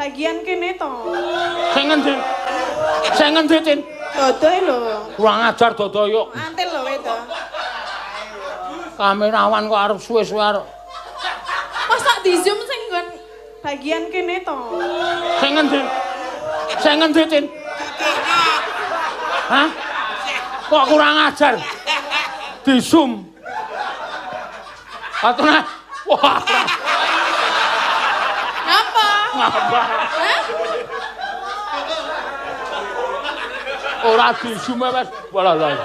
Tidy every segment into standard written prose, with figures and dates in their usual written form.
Bagian kene to. Sing ngendi? Sing ngendi, Cin? Dodoe lho. Kurang ajar dodo yuk. Antil lho kowe to. Kamerawan kok arep suwe-suwe arep. Mosok di zoom sing nggon bagian kene to. Sing ngendi? Sing ngendi, Cin? Hah? Kok kurang ajar? Di zoom. Atune. Wah. Ngapa? Ngapa? Hah? Ora di zoom wis. Walah lah.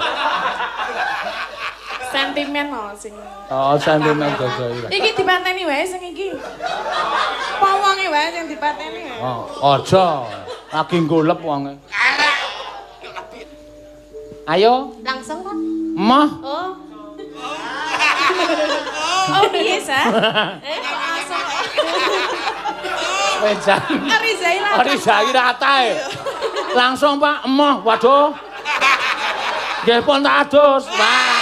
Sentimen lho sing. Oh, sentimen dodo iki. Iki dipateni wae sing iki. Apa wonge wae sing dipateni wae. Oh, aja. Lagi golep wonge. Ayo. Langsung, Pak. Emoh. Oh. Oh, piye, Sa? Langsung. Wis jan. Arizai lah. Arizai rata e. Langsung, Pak. Emoh, waduh. Nggih pun tak adus. Wah.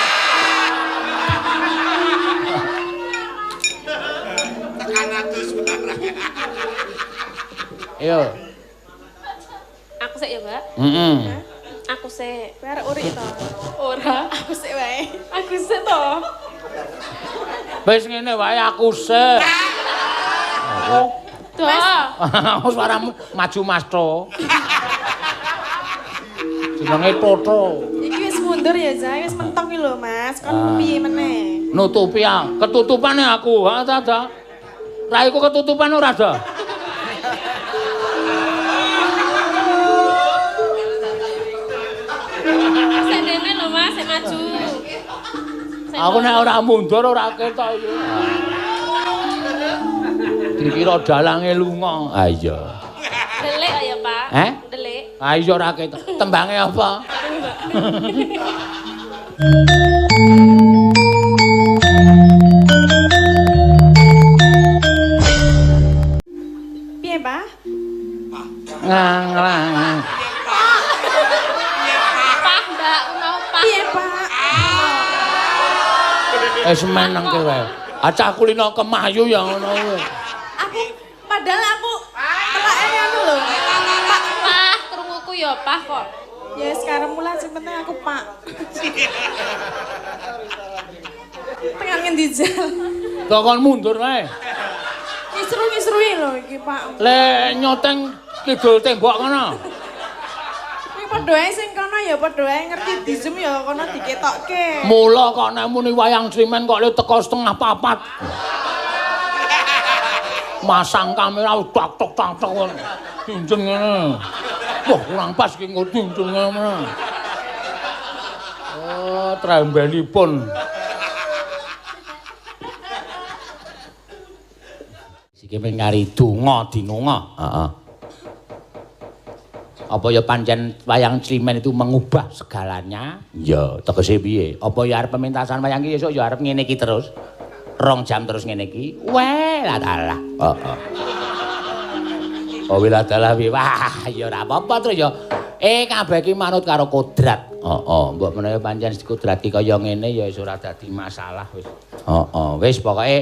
Tekan adus barang. Ayo. Aku sik ya, Mbak. Heeh. Aku sik. Kowe arek urik to. Ora. Aku sik wae. Aku sik to. Wis ngene wae aku sik. Oh. Tuh. Suaramu maju Mas To. Jenenge Toto. Iki wis mundur ya, Zai. Wis mentok iki lho, Mas. Kon piye meneh? Nutupi ah. Ketutupane aku. Ha ta ta. Raiku ketutupan ora da? Sik dene lho, Mas, sik maju. Aku nek ora mundur ora ketok iki. Dikira dalange lunga. Ha iya. Delik ya, Pak? Eh? Delik. Ha iya ora ketok. Tembange apa? Piye, Pak? Nglang. Pak, Mbak, mau Pak. Piye, Pak? Wis menengke wae. Acah kulino kemayu ya ngono kuwi. Aku padahal aku telake anu lho. Pak, Pak, krunguku ya Pak kok. Ya sekarang mulai sing penting aku Pak. Tekan ngendi jal. Kok kon mundur wae. Ngisru-ngisrui lho iki, Pak. Le nyoteng kidul tembok ngono. Kuwi padha wae sing kono ya padha wae ngerti di zoom ya kono diketokke. Mula kok nek muni wayang Sleman kok le teko 3:30. Masang kamera tok tok tok tok ngono. Dinjen ngene. Wah, kurang pas iki engko dinjen ngene. Oh, trembenipun. Siki mengari donga dinonga. Heeh. Apa ya pancen wayang Sleman itu mengubah segalanya? Ya, tegese piye? Apa ya arep pementasan wayang iki esuk ya arep ngene iki terus? 2 jam terus ngene iki. Weh, lah dalah. Heeh. Oh, lah dalah piye? Wah, ya ora apa-apa terus ya. Kabeh iki manut karo kodrat. Heeh, mbok menawa pancen dikodrati kaya ngene ya wis ora dadi masalah wis. Heeh, wis pokoke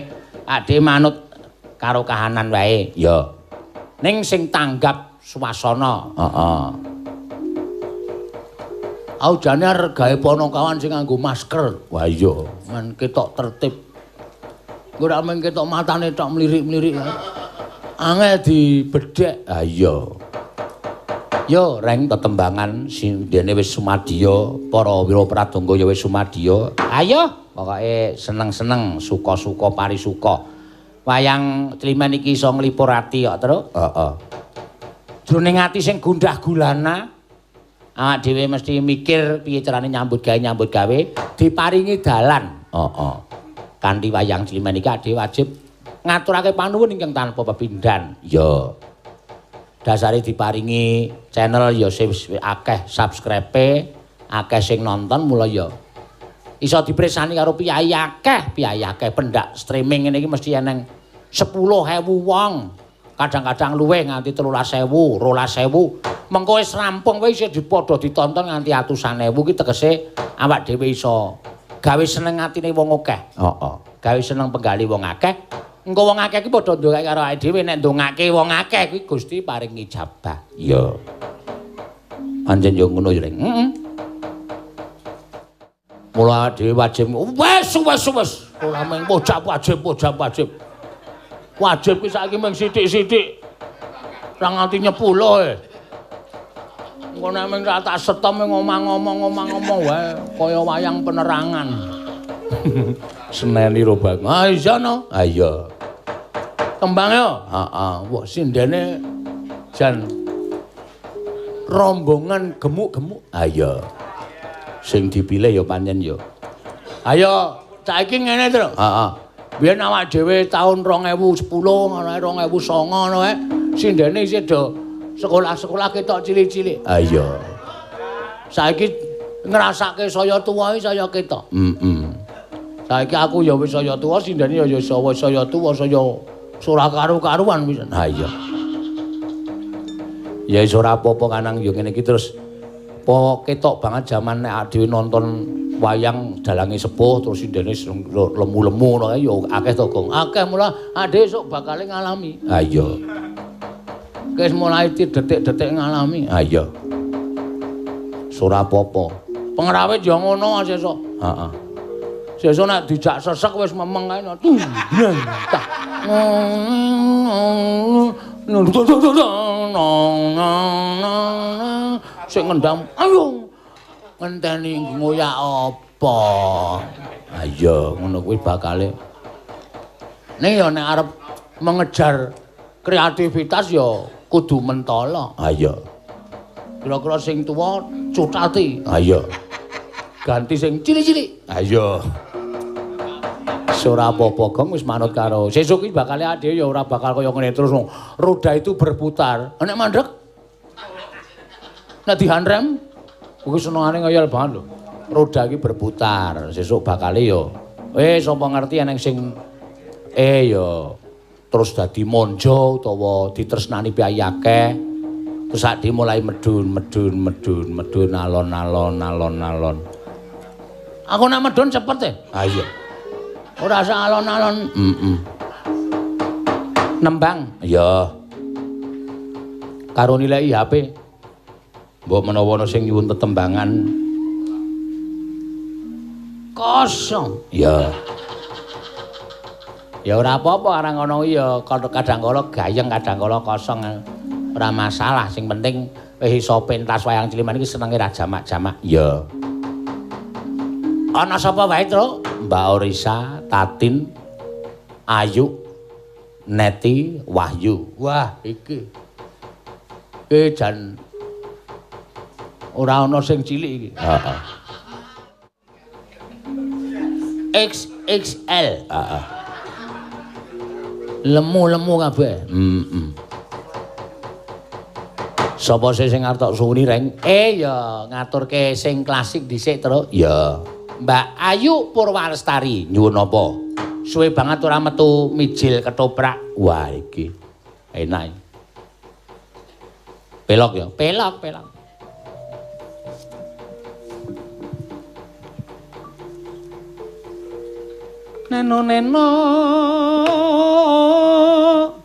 ade manut karo kahanan wae. Ya. Ning sing tanggap suasana. Heeh. Aku jane arep gawe ponokawan sing nganggo masker. Wah iya, men ketok tertib. Ora men ketok matane tok mlirik-mlirik. Angel dibedhek. Ha iya. Yo reng tetembangan sindene wis sumadya, para wira pradangga ya wis sumadya. Ayo, pokoke seneng-seneng, suka-suka parisuka. Wayang Sleman iki iso nglipur ati kok, Truk. Heeh. Jroning ati sing gundah gulana, awak dhewe mesti mikir piye carane nyambut gawe diparingi dalan. Heeh. Kanthi wayang Sleman iki ade wajib ngaturake panuwun ingkang tanpa pepindhan. Ya. Dasare diparingi channel ya wis akeh subscribe, akeh sing nonton mula ya iso dipresani karo piyayi akeh pendak streaming ngene iki mesti eneng 10.000 wong. Kadang-kadang luwih nganti 13.000, 12.000. Mengko wis rampung wae isih padha ditonton nganti atusan ewu iki tegese awak dhewe iso gawe seneng atine wong akeh. Heeh. Gawe seneng penggali wong akeh. Engko wong akeh iki padha ndongake karo awake dhewe, nek ndongake wong akeh kuwi Gusti paring ijabah. Iya. Pancen yo ngono ya, Reng. Heeh. Mula dhewe wajib wis wis wis ora mung pojak wajib pojak wajib. Wajib ki saiki mung sithik-sithik. Ora nganti nyepulo e. Engko nek mung tak setem ngomong-ngomong wae kaya wayang penerangan. Seneni ro Bang. Ah iya no. Ah iya. Kembang yo. Heeh. Wah sindene jan rombongan gemuk-gemuk. Ah iya. Sing dipilih ya pancen ya. Ayo saiki ngene to. Heeh. Biyen awak dhewe taun 2010 ngono ae 2009 ngono ae sindene isih do sekolah-sekolah ketok cilik-cilik. Ah iya. Saiki ngrasake saya tuwa iki saya ketok. Heeh. Saiki aku ya wis saya tuwa, sindene ya saya tuwa, saya ora karu-karuan wis. Ha iya. Ya wis ora apa-apa kanang ya ngene iki terus po ketok banget jaman nek dhewe nonton wayang dalange sepuh terus sindene lemu-lemu ngono kae ya akeh to, Gong. Akeh mula adhe esuk bakale ngalami. Ha iya. Wis mulai detik-detik ngalami. Ha iya. Ora apa-apa. Pengrawit ya ngono sesuk. Heeh. Sesuk nek dijak sesek wis memeng kae. Sing ngendang ayo ngenteni ngoyak apa. Ha iya ngono kuwi bakale. Ning ya nek arep mengejar kreativitas ya kudu mentala. Ha iya. Kira-kira sing tuwa cutati. Ha iya. Ganti sing cilik-cilik. Ha iya. Ora apa-apa, Gong, wis manut karo. Sesuk iki bakale adhe ya ora bakal kaya ngene terus. Roda itu berputar. Nek mandek nek dihandrem kuwi senengane ngeyel banget lho. Roda iki berputar. Sesuk bakale ya wis sapa ngerti eneng sing ya terus dadi monjo utawa ditresnani piyayi akeh. Terus sak dimulai medun medun medun medun alon alon alon alon. Aku nek medun cepet e. Ha iya. Ora usah alon-alon. Heeh. Nembang. Iya. Karo nilai HP. Mbok menawa ana sing nyuwun tetembangan. Kosong. Iya. Ya ora apa-apa arang ngono ya kadang kala gayeng kadang kala kosong. Ora masalah, sing penting wis iso pentas wayang Ciliman iki senenge ra jamak-jamak. Iya. Ana sapa wae, Truk? Mbak Orisa, Tatin, Ayu, Neti, Wahyu. Wah, iki. Iki jan ora ana sing cilik iki. Heeh. XXL. Heeh. Lemu-lemu kabeh. Heeh. Sapa sing arep tok suwuni, Reng? Ya ngaturke sing klasik dhisik, Truk. Ya. Mbak Ayu Purwalestari nyuwun apa? Suwe banget ora metu mijil ketoprak. Wah iki enak. Pelok ya, pelok, pelok. Neno neno.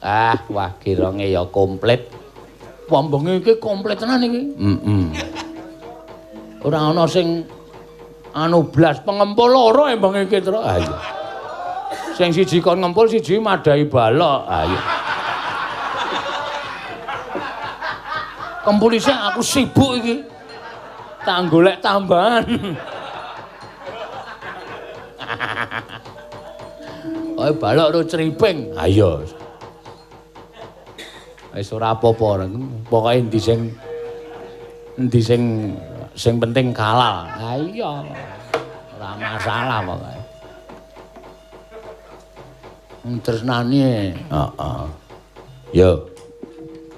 Ah, wah kironge ya komplit. Wambenge iki komplit tenan iki. Heeh. Ora ana sing anu blas pengempul loro embang iki, Truk. Ha iya. Sing siji kon ngempul, siji madhahi balok. Ha iya. Kempul isih aku sibuk iki. Tak golek tambahan. Oh, balok ro criping. Ha iya. Wis ora apa-apa, pokoke endi sing sing penting halal. Ha iya. Ora masalah pokoke. Tresnane. Heeh. Yo.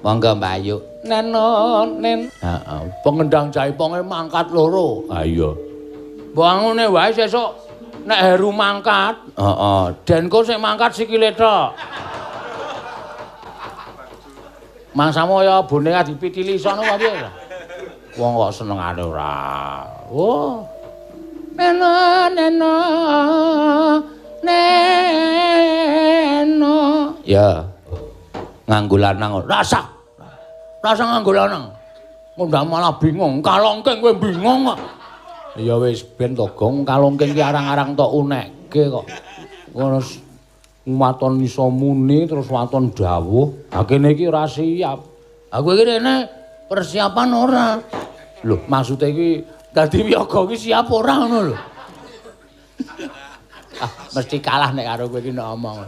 Monggo Mbak Ayu. Nenon nen. Heeh. Pengendang jaiponge mangkat loro. Ha iya. Mbok ngene wae sesuk nek Heru mangkat. Heeh. Denko sik mangkat sikile tok. Mangsamu ya boneka dipitili sono apa piye? Wong kok senengane ora. Oh. Neno neno neno. Ya. Nganggo lanang rasa. Rasa nganggo lanang. Ngundang malah bingung, kalongking kowe bingung kok. Ya wis ben to, Gong, kalongking ki arang-arang tok unekke kok. Terus waton iso muni terus waton dawuh. Ha kene iki ora siap. Aku iki rene persiapan ora. Lho, maksude iki dadi wiyaga iki siap ora ngono lho. Ah, mesti kalah nek karo kowe iki nek omong.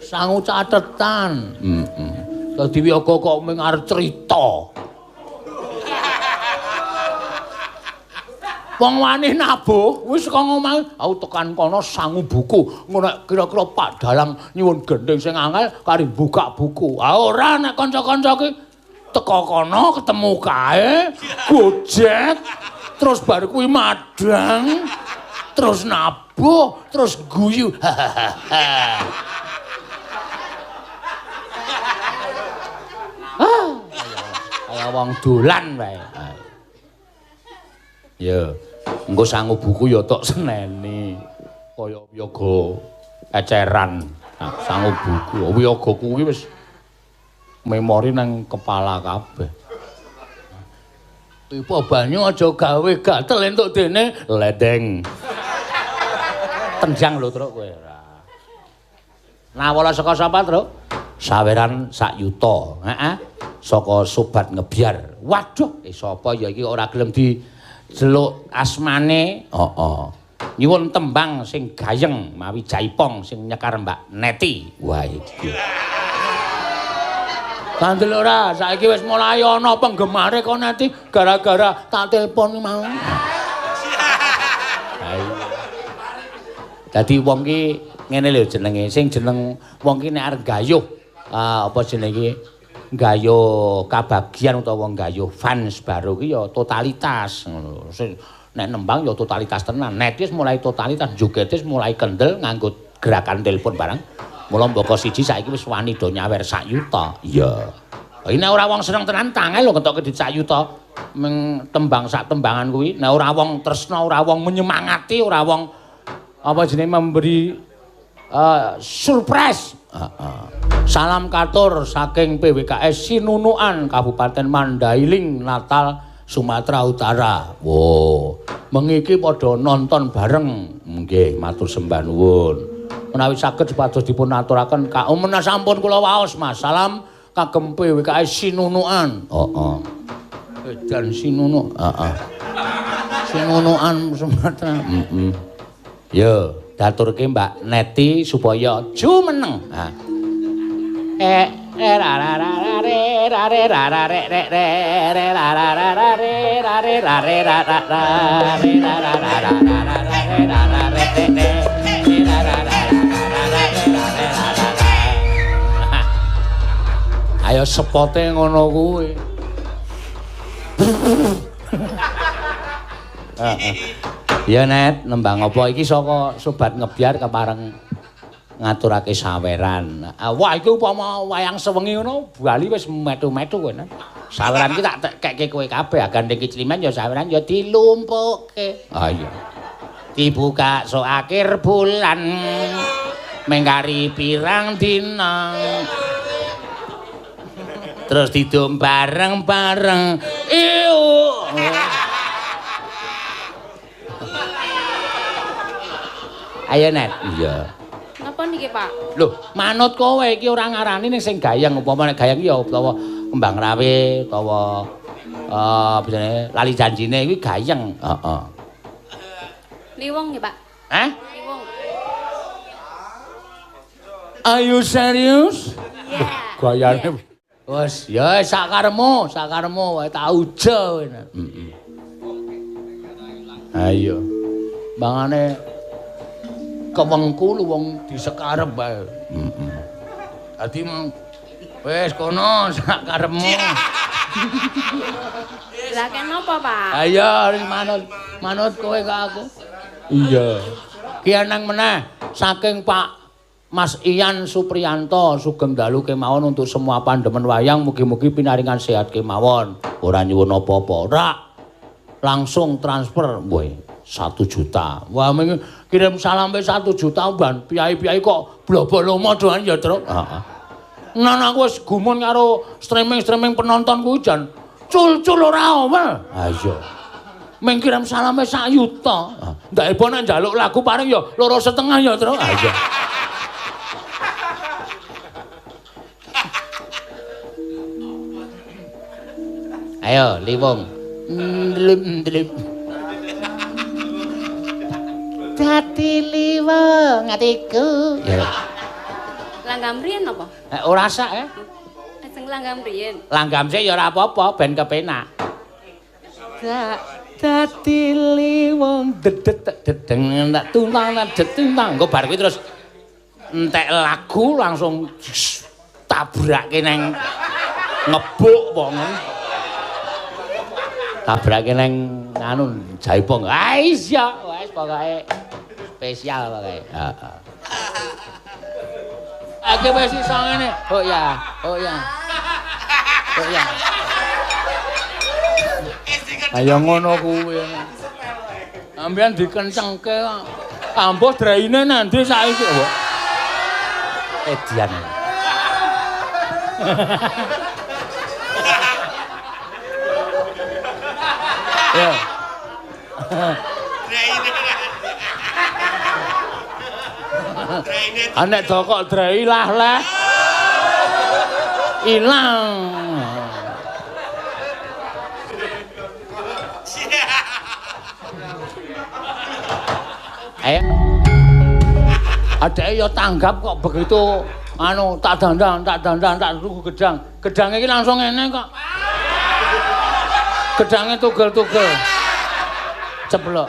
Sangu catetan. Heeh. Dadi wiyaga kok mung arep crita. Wong wani nabuh wis saka ngomah, aku tekan kono sangu buku. Ngono nek kira-kira Pak Dalang nyuwun gendhing sing angel kari buka buku. Ah ora nek kanca-kanca ki teko kono ketemu kae, gojek, terus bar kuwi madang, terus nabuh, terus guyu. Ah, kaya wong dolan wae. Ya, engko sangu buku ya tok seneni. Kaya wiyaga eceran. Nah, sangu buku. Wiyaga kuwi wis memori nang kepala kabeh. Pipa banyu aja gawe gatel entuk dene ledeng. Tenjang lho, Truk, kowe ora. Nawala saka sapa, Truk? Saweran sak yuta, heeh. Saka sobat ngebyar. Waduh, sapa ya iki ora gelem di jeluk asmane. Heeh. Nyuwun tembang sing gayeng mawi jaipong sing nyekar Mbak Neti. Wah iki. Kandel ora, saiki wis mulai ana penggemare kok Neti gara-gara tak telepon mau. Dadi wong ki ngene lho jenenge, sing jeneng wong ki nek arep gayuh apa jenenge iki? Gayuh kabagyan utawa gayuh fans baru ki ya totalitas ngono. Nek nembang ya totalitas tenan. Nek wis mulai totalitas, jogete wis mulai kendel nganggo gerakan telepon barang. Mula mboko siji saiki wis wani do nyawer sak yuta. Iya. Ini ora wong seneng tenan tangel lho ngetokke duit sak yuta meng tembang sak tembangan kuwi. Nek ora wong tresna, ora wong menyemangati, ora wong apa jenenge memberi surprise. Salam katur saking PWKS Sinunuan Kabupaten Mandailing Natal Sumatera Utara. Wow, mengiki padha nonton bareng. Nggih, matur sembah nuwun. Menawi saged supados dipun aturaken ka menawi sampun kula waos Mas. Salam kagem PWKS Sinunuan. Heeh. Edan Sinunu. Heeh. Sinunuan Sumatera. Heeh. Yo, daturke Mbak Neti supaya jumeneng. Ha. E ra ra ra ra re ra re ra ra re re re re ra ra ra ra re ra re ra re ra ra ra re ra ra ra ra ra ra re ra ra re re re ra ra ra ra ra re ra re ra ra ra. Ayo sepote ngono kuwi. Ya Net, nembang apa iki saka sobat ngebyar kepareng ngaturake saweran. Wah iki upama wayang sewengi ngono bali wis metu-metu kowe. Saweran iki tak kekke kowe kabeh, gandeng kiclimen ya saweran ya dilumpukke. Ah iya. Dibuka sok akhir bulan. Mengkari pirang dina. Terus didum bareng-bareng. Iyo. Ayo Net. Iya. Napa niki, Pak? Lho, manut kowe iki ora ngarani ning sing gayeng, upama nek gayeng ya utawa kembang rawe utawa apa jenenge lali janjine kuwi gayeng. Heeh. Liwung nggih, Pak? Hah? Liwung. Are you serious? Iya. Gayane. Wes, ya sakaremu, sakaremu wae tak ujo kowe. Heeh. Ayo. Mangane kewengku lu wong disekarep wae. Heeh. Dadi wis kono sakarepmu. Lah kenapa, Pak? Ayo manut, manut kowe kok aku. Iya. Ki eneng meneh saking Pak Mas Ian Supriyanto sugeng dalu kemawon untuk semua pandemen wayang mugi-mugi pinaringan sehat kemawon. Ora nyuwun apa-apa, ora. Langsung transfer, woi, 1 juta. Wah, kirim salam wis 1 juta ban piyai-piyai kok blobo lomo doan ya, Truk. Heeh. Nan aku wis gumun karo streaming-streaming penonton kuwi jan cul-cul ora omel. Ha iya. Ming kirim salame sak yuta. Ndak ebo nek njaluk lagu paling ya 2,5 ya, Tru. Ha iya. Ayo, Liwung. Ndlip-ndlip. Dadi liwung atiku. Ya. Langgam riyen apa? Ora sak eh. Ajeng langgam riyen. Langgam sik ya ora apa-apa, ben kepenak. Dadi liwung dedet dedeng tak tuntang detuntang. Engko bar kuwi terus entek lagu langsung tabrake nang ngebuk wong. Tabrake nang anu Jaipong. Wis ya, wis pokoke spesial pokoke. Heeh. Aku wis iso ngene. Oh ya, oh ya. Oh ya. Ayo ngono kuwi. Ambean dikencengke kok. Ambuh draine nandi saiki kok. Edian. Ya. Anek dokok drei lah lah. Ilang. Ayo. Adeke ya tanggap kok begitu anu tak dandan, tak tuku gedang. Gedange iki langsung ngene kok. Gedange tugel-tugel. Ceblok.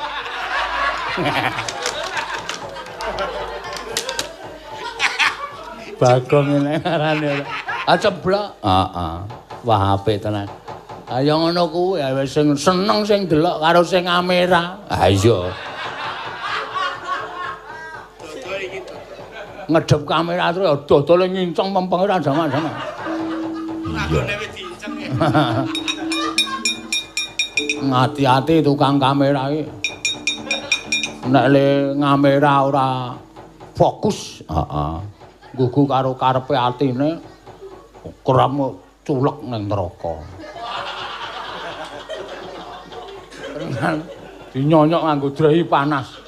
Bagong ngene arane. Ah ceblok. Heeh. Wah apik tenan. Ayo ngono kuwi wis sing seneng sing delok karo sing kamera. Ha iya. Ngedep kamera terus dodole nginceng mempeng ora jamak-jamak. Lagune wis diinceng. Ngati-ati tukang kamera iki. Nek le ngamera ora fokus, heeh. Gugu karo karepe atine keram culek ning neraka. Dinyonyok nganggo drehi panas.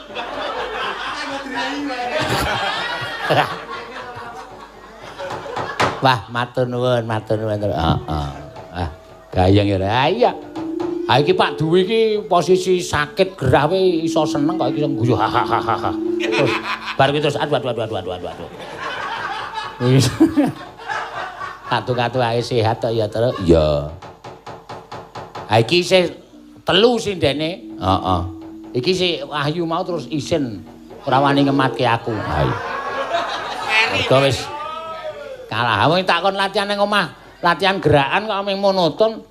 Wah, matur nuwun, matur nuwun. Heeh. Ah, gayeng ya. Ha iya. Ha iki Pak Dwi iki posisi sakit gerah wae iso seneng kok iki iso guyu hahaha. Terus bar kuwi terus aduh aduh aduh aduh aduh aduh. Wis. Katu-katu ae sehat tok ya terus. Iya. Ha iki isih telu sindene. Heeh. Iki si Wahyu mau terus isin ora wani ngematke aku. Ha iya. Mergo wis kalah. Wong tak kon latihan nang omah, latihan gerakan kok mung monoton.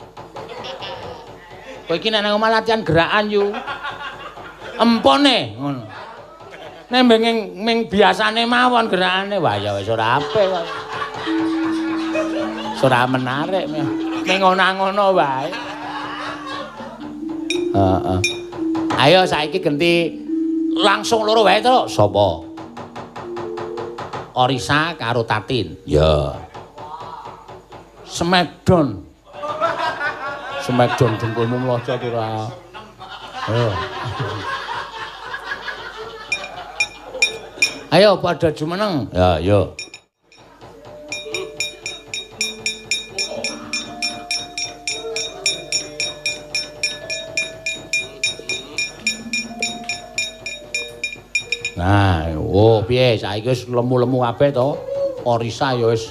Kowe iki nek nang omah latihan gerakan yu. Empone ngono. Nek ming biasane mawon gerakane, wah ya wis ora apik kok. Wis ora menarik ming ngono-ngono wae. Heeh. Ayo saiki genti langsung loro wae to. Sapa? Orisa karo Tatin. Ya. Smackdown. Smackdown dengkulmu mlocot ora. Ayo. Ayo pada jumeneng. Ya, yo. Nah, oh piye saiki wis lemu-lemu kabeh to. Orisa ya wis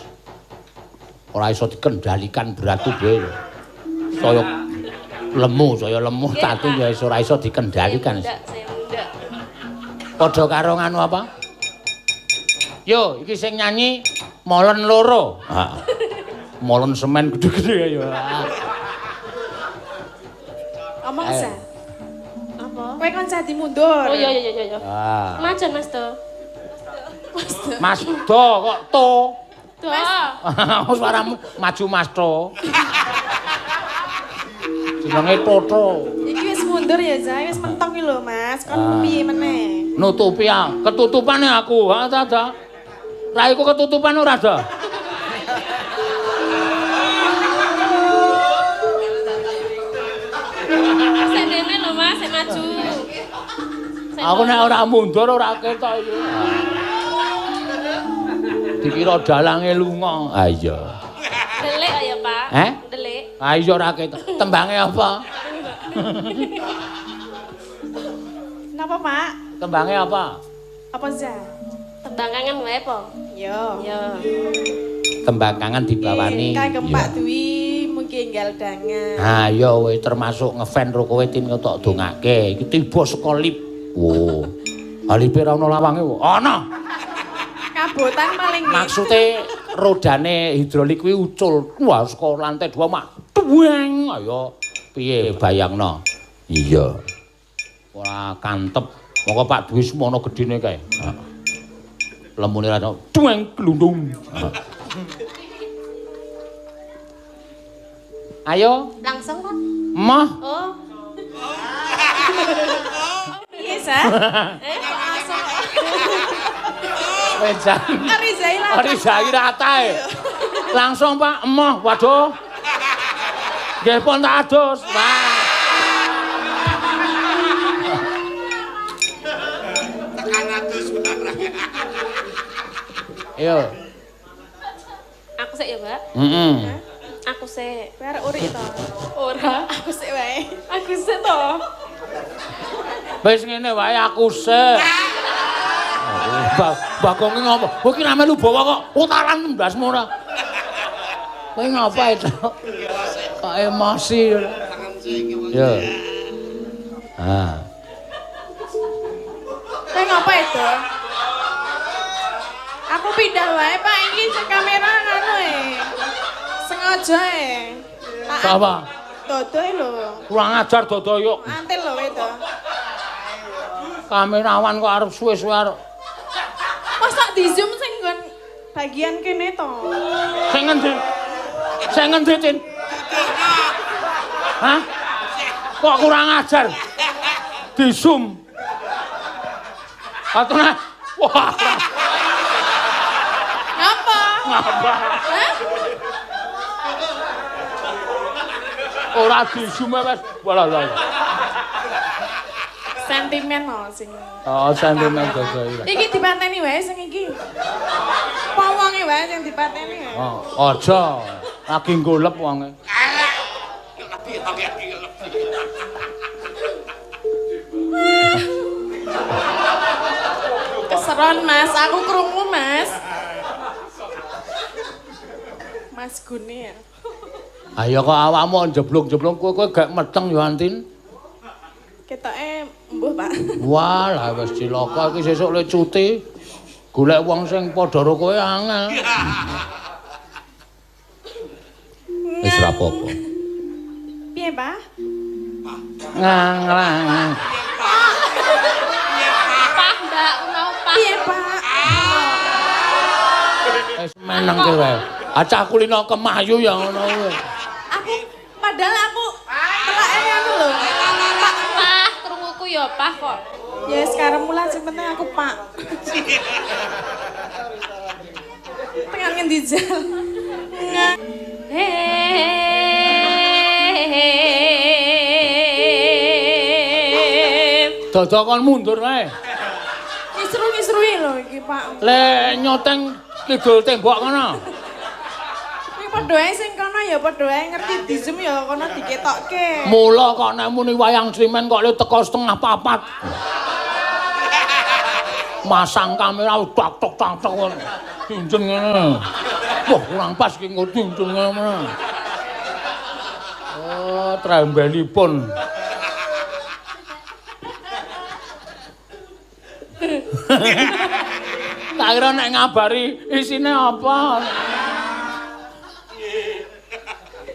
ora iso dikendalikan berat tubuhe. Saya lemu, Tatin ya wis ora iso dikendalikan. Padha karo nganu apa? Yo, iki sing nyanyi molen loro. Heeh. Molen semen gede-gede ya. Omong sa. Apa? Kowe kon jadi mundur. Oh iya iya iya iya. Ah. Macan Mas Do. Mas Do kok to. Do. Suaramu maju Mas Do. Jenenge Toto. Iki wis mundur ya, Zai, wis mentok iki lho, Mas. Kon piye meneh? Nutupi ah, ketutupane aku. Ha ta ta. Raiku ketutupan ora, Do? Sik dene lho Mas, sik maju. Aku nek ora mundur ora ketok iki. Dikira dalange lunga. Ha iya. Delik ya, Pak. Heh? Delik. Ha iya ora ketok. Tembange apa? Napa, Pak? Tembange apa? Apa za? Tembang kangen wae po? Yo. Yo. Tembang kangen dibawani. Kagem Pak Dwi mungkin enggal dangan. Ha iya kowe termasuk ngefan ro kowe tin tok dongake. Iki tiba saka lip. Wo. Alipe ra ono lawange. Ana. Kabotan paling nggih. Maksude rodane hidrolik kuwi ucul. Wah saka lantai 2 mak. Dueng. Ayo piye bayangno. Iya. Ora kantep. Monggo Pak Dwi semono gedene kae. Lemune ra dueng glundung. Ayo langsung Pak. Moh. Oh. Piye, Sa? Langsung. Wis jan. Arizai rata. Langsung Pak, emoh. Waduh. Nggih pun tak adus. Wah. Tekan adus barang. Ayo. Aku sik ya, Mbak. Heeh. Aku sik. Kowe arek urik to? Ora, aku sik wae. Aku sik to. Wis ngene wae aku sik. Bagonge ngopo? Kowe iki ra melu bawa kok utaran ndasmu ora. Kowe ngapa itu? Kok emosi. Yo. Ah. Kowe ngapa itu? Aku pindah wae Pak, iki sing kamera ngono e. Sengaja e. Apa? Dodoe lho. Kurang ajar dodo yuk. Antil lho kowe to. Kamerawan kok arep suwe-suwe arep. Mosok di zoom sing nggon bagian kene to. Sing ngendi? Sing ngendi, Cin? Hah? Kok kurang ajar? Di zoom. Atune. Wah. Ngapa? Ngapa? Hah? Ora di zoom wis. Walah lah. Sentimen lho sing. Oh, sentimen dodo iki. Iki dipateni wae sing iki. Wonge wae sing dipateni. Oh, aja. Lagi golep wonge. Keseron, Mas. Aku krungu, Mas. Mas Gune ya. Ayo kok awakmu jeblung-jeblung kowe gak meteng yo Antin. Ketoke mbuh, Pak. Wah, lah wis cilaka iki sesuk le cuti. Golek wong sing padha ro kowe angel. Wis ra apa-apa. Piye, Pak? Nganglang. Pak, Mbak, mau Pak. Piye, Pak? Wis meneng kowe wae. Acah kulino kemayu ya ngono kuwi. Aku padahal aku telake anu lho. Pak, Pak, krunguku ya Pak kok. Ya sekarang mulai sing penting aku Pak. Tengah ngendi jal. Dodo kon mundur wae. Ngisru-ngisrui lho iki, Pak. Le nyoteng kidul tembok kono. Kuwi padha wae sing kono ya padha wae ngerti di zoom ya kono diketokke. Mula kok nek muni wayang srimen kok le teko 3:30. Masang kamera tok tok tok tok ngono. Dinjen ngene. Wah, kurang pas iki engko dinjen ngene. Oh, trembelipun. Tak kira nek ngabari isine apa.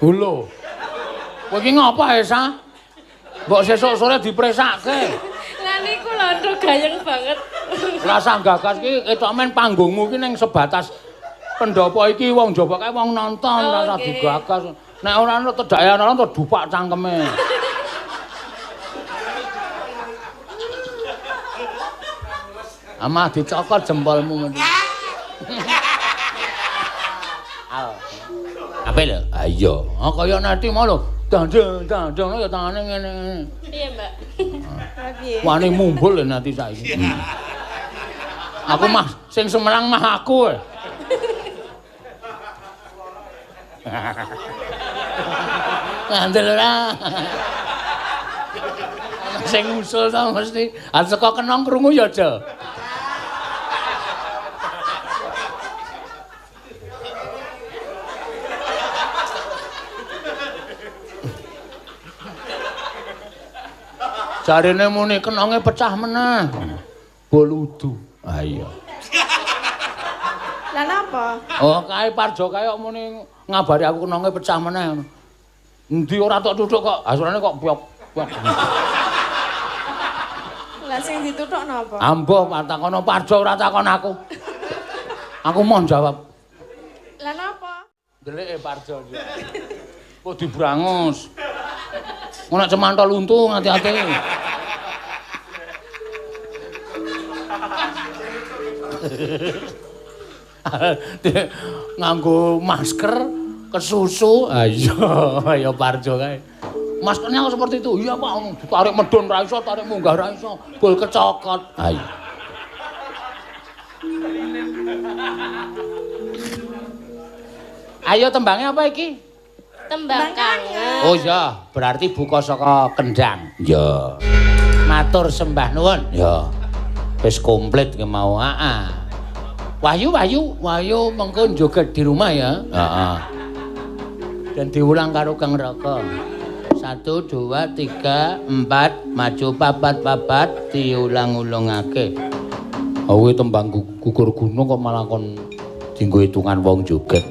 Lho. Kowe iki ngapa, Esa? Mbok sesuk sore dipresake. Lah niku lho nduk gayeng banget. Rasa gagas iki ketok men panggungmu iki ning sebatas pendopo iki wong njaba kae wong nonton Oh, rasa nggih. digagas. Nek ora ono tedake ana to dupak cangkeme. Amah dicokot jempolmu mesti. Al. Apik lho? Ha iya. Oh kaya nanti mau lho. Dandang dandang ya tangane ngene-ngene. Iya, Mbak. Piye? Wani mumbul lho nanti saiki. Aku mah sing Semarang mah aku. Ngandel ora. Sing ngusul ta mesti. Ah saka kenong krungu ya aja. Jarene muni kenonge pecah meneh. Boludu. Ah iya. Lah napa? Oh, kae Parjo kae kok muni ngabari aku kenonge pecah meneh. Endi ora tok tuthuk kok, asurane kok byok byok. Lah sing dituthuk napa? Ambuh takono Parjo ora takon aku. Aku mau jawab. Lah napa? Ndeleke Parjo. Kok dibrangus. Ngono cemantol untung hati-hati. Nganggo masker kesusu. Ayo ya Parjo kae. Maskernya kok seperti itu. Iya, Pak, ditarik medun ra iso, tarik munggah ra iso, bol kecokot. Ayo. Ayo tembangnya apa iki? Tembang kangen. Oh iya, berarti buka saka kendang. Iya. Matur sembah nuwun. Ya. Wis komplit ki mau. Heeh. Wahyu, Wahyu, Wahyu mengko joget di rumah ya. Heeh. Dan diulang karo Kang Raka. 1 2 3 4 maju papat papat diulang-ulangake. Oh, kuwi tembang gugur gunung kok malah kon dienggo hitungan wong joget.